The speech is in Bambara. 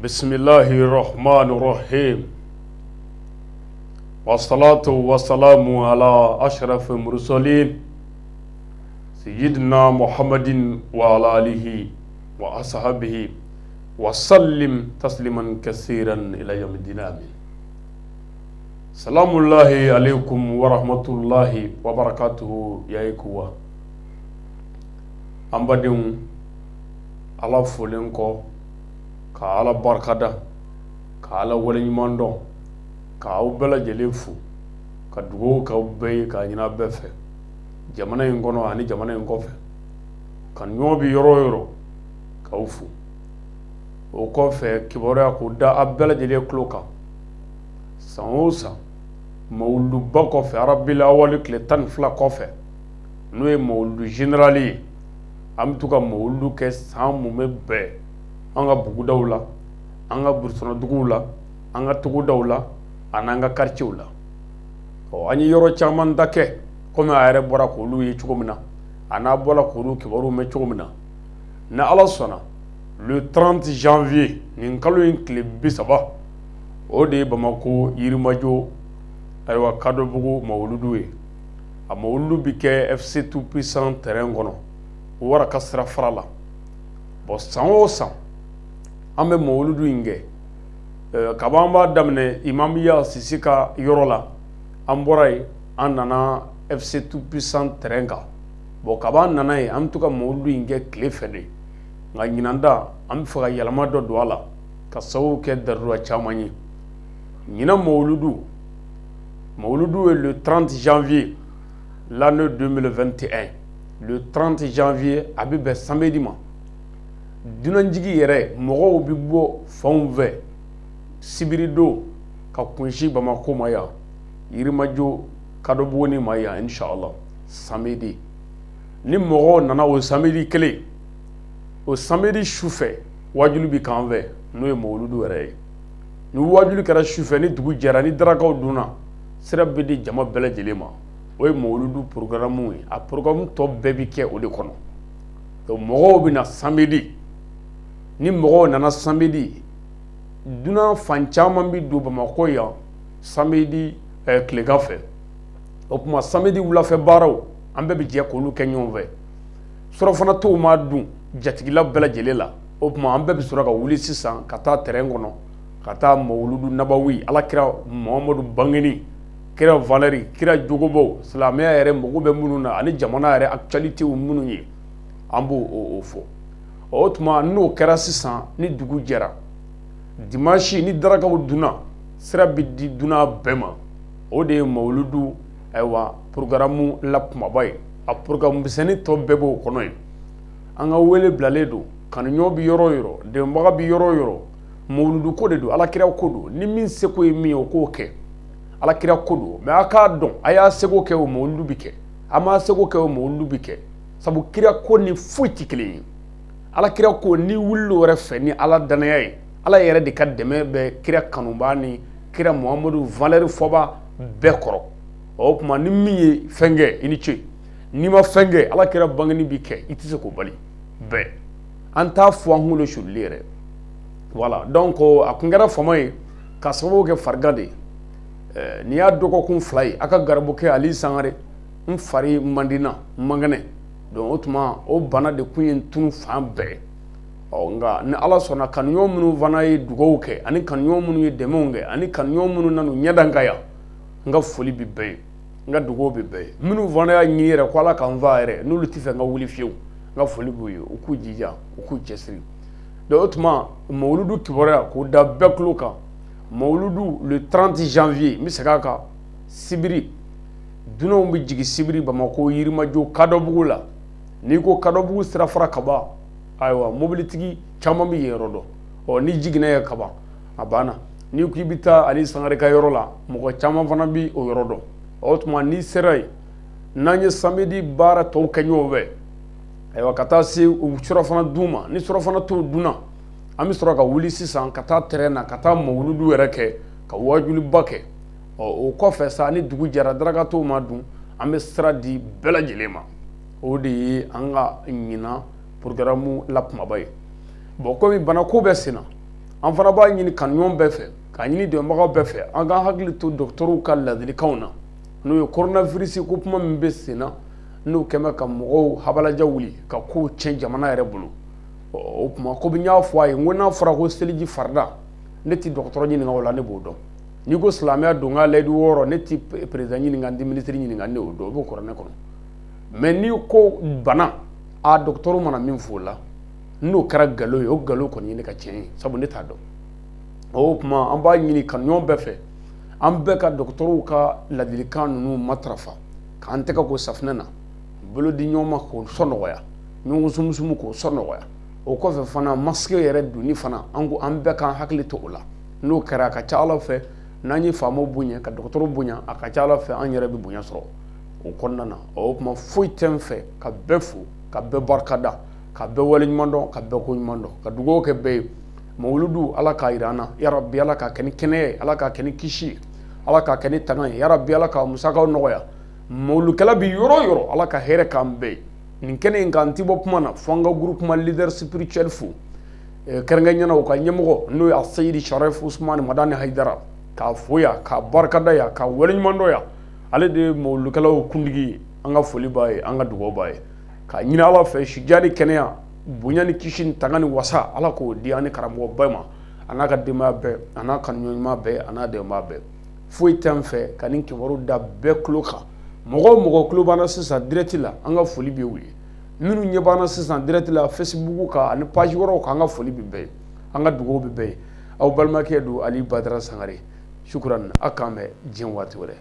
Bisimilahi rahmani rahim wasalatu wasalamu ala ashrafil mursalin sayyidina Muhammadin wa ala alihi wa ashabihi wa sallim tasliman kasiran ila yawmiddin amin. Salamulahi aleykum wa rahmatulahi wa barakatuhu ya ikhwa. An badenw, Ala folen kɔ ka Ala barikada, ka Ala waleɲuman dɔn, ka aw bɛɛ lajɛlen fo, ka dugawu k'aw bɛɛ ye, k'a ɲini aw bɛɛ fɛ jamana in kɔnɔ ani jamana in kɔfɛ, ka ɲɔgɔn bɛ yɔrɔ o yɔrɔ, k'aw fo. O kɔfɛ, kibaruya k'o da aw bɛɛ lajɛlen tulo kan. San o san, mawuluduba kɔfɛ, arabil awali tile 12 kɔfɛ, n'o ye mawuludu général ye, an bɛ to ka mawuludu kɛ san mumɛ bɛɛ an ka bugudaw la, an ka burusɔnɔduguw la, an ka togodaw la, ani an ka quartierw la. Ɔ, an ye yɔrɔ caman ta kɛ, komi a yɛrɛ bɔra k'olu ye cogo min na, a n'a bɔra k'olu kibaru mɛn cogo min na. Ni Ala sɔnna, le 30 janvier, nin kalo in tile 30, o de ye Bamakɔ Yirimajɔ, ayiwa, Kadɔbugu mawuludu ye. A mawuludu bɛ kɛ FC Tout Puissant terrain kɔnɔ, wara ka sira fara la. Bon, san o san an bɛ mawuludu in kɛ. Kaban an b'a daminɛ Imamiya Sisi ka yɔrɔ la, an bɔra yen, an nana FC Tout Puissant terrain kan. Bon, kaban an nana yen, an bɛ to ka mawuludu in kɛ tile fɛ de, nka ɲinan ta, an bɛ fɛ ka yɛlɛma dɔ don a la ka sababu kɛ darura caman ye. Ɲinan mawuludu ye le 30 janvier l'année 2021. Le 30 janvier, a bɛ bɛn samedi ma. Dunanjigi yɛrɛ, mɔgɔw bɛ bɔ fanw fɛ sibiridon ka kunsi Bamakɔ ma yan, Yirimajɔ Kadɔbuguni ma yan, inshallah samedi. Ni mɔgɔw nana o samedi kelen, o samedi su fɛ, wajulu bɛ k'an fɛ, n'o ye mawuludu yɛrɛ ye. Ni wajulu kɛra su fɛ, ni dugu jɛra, ni darakaw dunna, sira bɛ di jama bɛɛ lajɛlen ma. O ye mawuludu programme ye. A programme tɔ bɛɛ bɛ kɛ o de kɔnɔ. Donc mɔgɔw bɛ na samedi. Ni mɔgɔw nana samedi, dunan fan caman bɛ don Bamakɔ yan samedi tilegan fɛ. O tuma samedi wulafɛ baaraw, an bɛɛ bɛ jɛ k'olu kɛ ɲɔgɔn fɛ. Surafana tɔw ma dun jatigila bɛɛ lajɛlen la. O tuma an bɛɛ bɛ sɔrɔ ka wuli sisan ka taa terrain kɔnɔ, ka taa mawuludu nabawi, Ala kira Muhamadu bangeni, kira valeur, kira jogobaw, silamɛya yɛrɛ mago bɛ minnu na, ani jamana yɛrɛ actualité minnu ye, an b'o o fɔ. O tuma n'o kɛra sisan, ni dugu jɛra dimanche, ni darakaw dunna, sira bɛ di dunan bɛɛ ma. O de ye mawuludu, ayiwa, programme la kumaba ye. A programme misɛnnin tɔ bɛɛ b'o kɔnɔ yen. An ka wele bilalen don, kanuɲɔgɔn bɛ yɔrɔ o yɔrɔ, dɛmɛbaga bɛ yɔrɔ o yɔrɔ. Mawuludu ko de don, Alakira ko don. Ni min seko ye min ye, o k'o kɛ. Alakira ko don, mais a k'a dɔn, a y'a seko kɛ, o mawuludu bɛ kɛ. A m'a seko kɛ, o mawuludu bɛ kɛ. Sabu kira ko ni foyi tɛ kelen ye. Alakira ko, ni wulila o yɛrɛ fɛ ni Ala danaya ye, Ala yɛrɛ de ka dɛmɛ bɛ kira kanubaa ni kira Muhamadu valeur fɔba bɛɛ kɔrɔ. O tuma ni min ye fɛn kɛ, i ni ce. N'i ma fɛn kɛ, Ala kira bangeni bi kɛ, i tɛ se k'o bali bɛɛ. An t'a fɔ an kunkolo sulili yɛrɛ. Voilà, donc a kun kɛra fama ye ka sababu kɛ farigan de ye. N'i y'a dɔgɔkun 2 ye, a ka garibukɛ Ali Sangare, n fari man di na, n man kɛnɛ. Donc o tuma o bana de kun ye n tunu fan bɛɛ. Ɔ, nka ni Ala sɔnna, kanuɲɔgɔn minnu fana ye dugawu kɛ, ani kanuɲɔgɔn minnu ye dɛmɛw kɛ, ani kanuɲɔgɔn minnu nana u ɲɛ da n kan yan, n ka foli bɛ bɛɛ ye, n ka dugawu bɛ bɛɛ ye. Minnu fana y'a ɲini yɛrɛ ko Ala k'an fa yɛrɛ, n'olu tɛ fɛ n ka wuli fiyewu, n ka foli b'u ye, u k'u jija, u k'u cɛsiri. Donc o tuma mawuludu kibaruya k'o da bɛɛ tulo kan. Mawuludu le 30 janvier, n bɛ segin a kan, sibiri, dunanw bɛ jigin sibiri Bamakɔ Yirimajɔ Kadɔbugu la. N'i ko Kadɔbugu sirafara kaban, ayiwa, mobilitigi caman bɛ yen yɔrɔ dɔn. Ɔ, n'i jiginna yen kaban, a banna. N'i ko i bɛ taa Ali Sangare ka yɔrɔ la, mɔgɔ caman fana bɛ o yɔrɔ dɔn. O tuma n'i sera yen, n'an ye samedi baara tɔw kɛ ɲɔgɔn fɛ, ayiwa, ka taa se surafana dun ma. Ni surafana tɔw dunna, an bɛ sɔrɔ ka wuli sisan ka taa terrain na, ka taa mawuludu yɛrɛ kɛ, ka wajuliba kɛ. Ɔ, o kɔfɛ sa, ni dugu jɛra, daraka tɔw ma dun, an bɛ sira di bɛɛ lajɛlen ma. O de ye an ka ɲinan programme la kumaba ye. Bon, komi bana ko bɛ sen na, An fana b'a ɲini kanuɲɔgɔn bɛɛ fɛ, k'a ɲini dɛmɛbagaw bɛɛ fɛ, an k'an hakili to dɔgɔtɔrɔw ka ladilikanw na, n'o ye coronavirus ko kuma min bɛ sen na, n'o kɛlen ka mɔgɔw habalaja wuli ka kow tiɲɛ jamana yɛrɛ bolo. O tuma komi n y'a fɔ a ye, n ko n'a fɔra ko seliji farida, ne tɛ dɔgɔtɔrɔ ɲininka o la, ne b'o dɔn. N'i ko silamɛya donkan layidu 6, ne tɛ président ɲininka, n tɛ minisiri ɲininka, ne y'o dɔn, o b'o kuranɛ kɔnɔ. Mais n'i ko bana, a dɔgɔtɔrɔ mana min fɔ o la, n'o kɛra nkalon ye, o nkalon kɔni ye ne ka tiɲɛ ye, sabu ne t'a dɔn. O tuma an b'a ɲini kanuɲɔgɔn bɛɛ fɛ, an bɛɛ ka dɔgɔtɔrɔw ka ladilikan ninnu matarafa, k'an tɛgɛ ko safunɛ na, bolo di ɲɔgɔn ma k'o sɔn nɔgɔya, ɲɔgɔn sumusumu k'o sɔn nɔgɔya. O kɔfɛ fana, masque yɛrɛ donni fana, an ko an bɛɛ k'an hakili to o la. N'o kɛra, a ka ca Ala fɛ, n'an ye faamaw bonya, ka dɔgɔtɔrɔw bonya, a ka ca Ala fɛ, an yɛrɛ bɛ bonya sɔrɔ o kɔnɔna na. O tuma foyi tɛ n fɛ ka bɛɛ fo, ka bɛɛ barikada, ka bɛɛ waleɲuman dɔn, ka bɛɛ ko ɲuman dɔn, ka dugawu kɛ bɛɛ ye. Mawuludu, Ala k'a jira an na yarabi, Ala k'a kɛ ni kɛnɛya ye, Ala k'a kɛ ni kisi ye, Ala k'a kɛ ni tanga ye yarabi, Ala ka musakaw nɔgɔya. Mawulukɛla bɛ yɔrɔ o yɔrɔ, Ala ka hɛrɛ k'an bɛɛ ye. Nin kɛnɛ in kan, n ti bɔ kuma na fo an ka groupement leader spirituel fo, kɛrɛnkɛrɛnnenya na u ka ɲɛmɔgɔ, n'o ye Aseyidi Sharif Usumani Madani Hayidara, k'a fo yan, k'a barikada yan, k'a waleɲuman dɔn yan. Ale de ye mawulukɛlaw kuntigi ye. An ka foli b'a ye, an ka dugawu b'a ye, k'a ɲini Ala fɛ sijan ni kɛnɛya, bonya ni kisi ni tanga ni wasa, Ala k'o di an ni karamɔgɔ bɛɛ ma, a n'a ka denbaya bɛɛ, a n'a kanuɲɔgɔn ɲuman bɛɛ, a n'a dɛmɛbaa bɛɛ. Foyi tɛ an fɛ ka nin kibaru da bɛɛ tulo kan. Mɔgɔ o mɔgɔ tulo b'an na sisan direct la, an ka foli bɛ u ye. Minnu ɲɛ b'an na sisan direct la Facebook kan ani page wɛrɛw kan, an ka foli bɛ bɛɛ ye, an ka dugawu bɛ bɛɛ ye. Aw balimakɛ don, Ali Badara Sangare. Sukuran, aw k'an bɛn diɲɛ waati wɛrɛ.